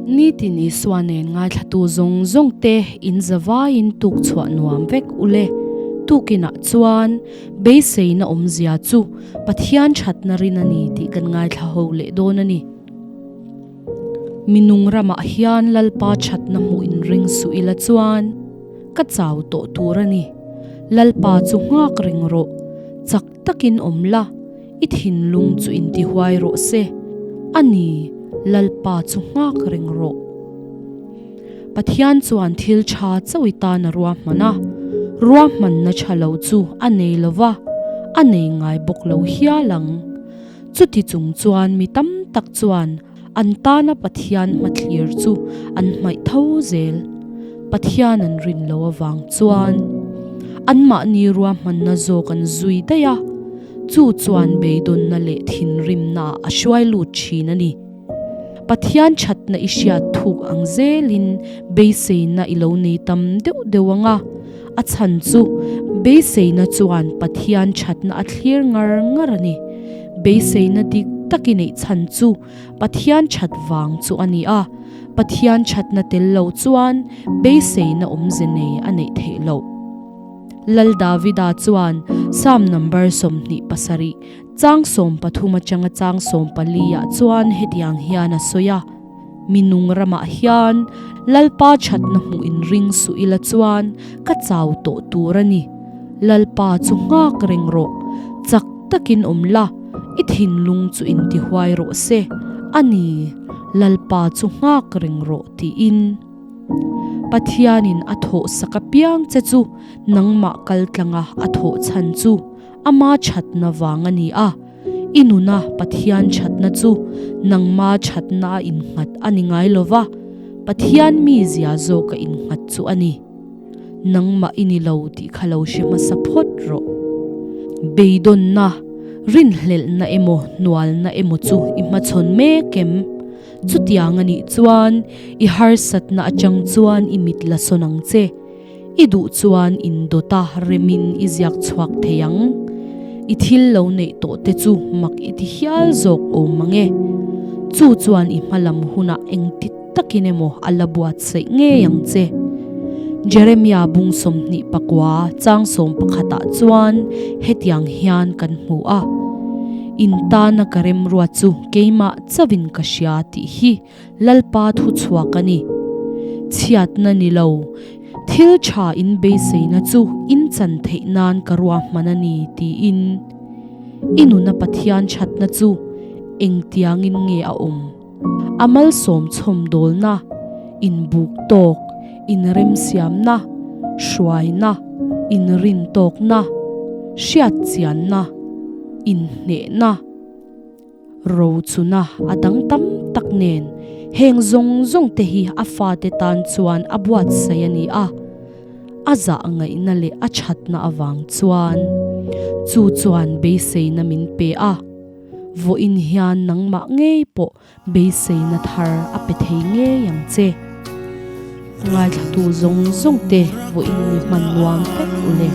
Nitin Isua nen ngaithlatu zawng zawng te in zavaiin tuk chhuah nuam vek ule. Tukinah chuan beiseina awmzia chu Pathian thatna rin a ni tih kan ngaithla ho leh dawn a ni. Minung ramah hian Lalpa thatna hmuh inring suh ila chuan ka chau tawh tur a ni. Lalpa chu nghak reng rawh, chak takin awm la, i thinlung chu intihuai rawh se. A ni, Lalpa chu nghak reng rawh. Pathian chuan thil tha chauh i tan a ruahman a, ruahmanna tha lo chu a nei lo va, a nei ngai bawk lo hial ang. Chuti chung chuan mi tam tak chuan an tana Pathian hmathlir chu an hmaih tho zel. Pathian an rin lo avang chuan anmahni ruahmanna zawk an zui daih a, chu chuan beidawnna leh thinrimna a hruai lut thin a ni. Pathian thatna i hriat thuk ang zelin beiseina i lo nei tam deuh deuh ang a, a chhan chu beiseina chuan Pathian thatna a thlir ngar ngar a ni. Beiseina dik tak i neih chhan chu Pathian that vang chu a ni a, Pathian thatna tel lo chuan beiseina awmze nei a neih theih loh. Lal Davida chuan Psalm number 27 Chang 13 atanga chang 14 ah chuan hetiang hian a sawi a, Mi nung ramah hian Lalpa thatna hmuh in ring suh ila chuan ka chau tawh tur a ni. Lalpa chu nghak reng rawh, chak takin awm la, i thinlung chu intihuai rawh se, a ni, Lalpa chu nghak reng rawh tiin. Pathianin a thawh sak apiang che chu nangmah kaltlanga a thawh chhan chu Ama thatna vang a ni a, i nuna Pathian thatna chu nangma thatna a innghat a ni ngai lo va, Pathian mizia zawk a innghat chu a ni. Nangmah i ni lo tih kha lo hre hmasa phawt rawh. Beidawnna, rinhlelhna emaw hnualna emaw chu i hmachhawn mek em? Chutiang a nih chuan i harsatna atang chuan i mit la sawn ang che. I duh chuan indawta remin i ziak chhuak thei ang. I thil lo neih tawh te chu mak i ti hial zawk awm mang e. Chu chuan i hmalam hunah engti takin emaw a la buatsaih ngei ang che. Jeremia bung 29 chang 11 ah chuan hetiang hian kan hmu a, In tana ka remruat chu keimah chauhin ka hria tih hi Lalpa thu chhuak a ni. Chhiatna ni lo, thil tha in beiseina chu in chan theih nan ka ruahman a ni tiin i nuna Pathian thatna chu engtiangin nge a awm? A malsawm chhawmdawlna, inbuk tawk, inremsiamna, hruaina, inrintawkna, hriatchianna, inhnehna, Rochuna a dang tam tak nen heng zawng zawng te hi a fate tan chuan a buatsaih a ni a, a zah ngaihna leh a thatna avang chuan chu chuan beiseina min pe a, vawiin hian nangmah ngei pawh beiseina thar a pe thei ngei ang che. Ngaithlatu zawng zawng te vawiin ni hman nuam vek ule.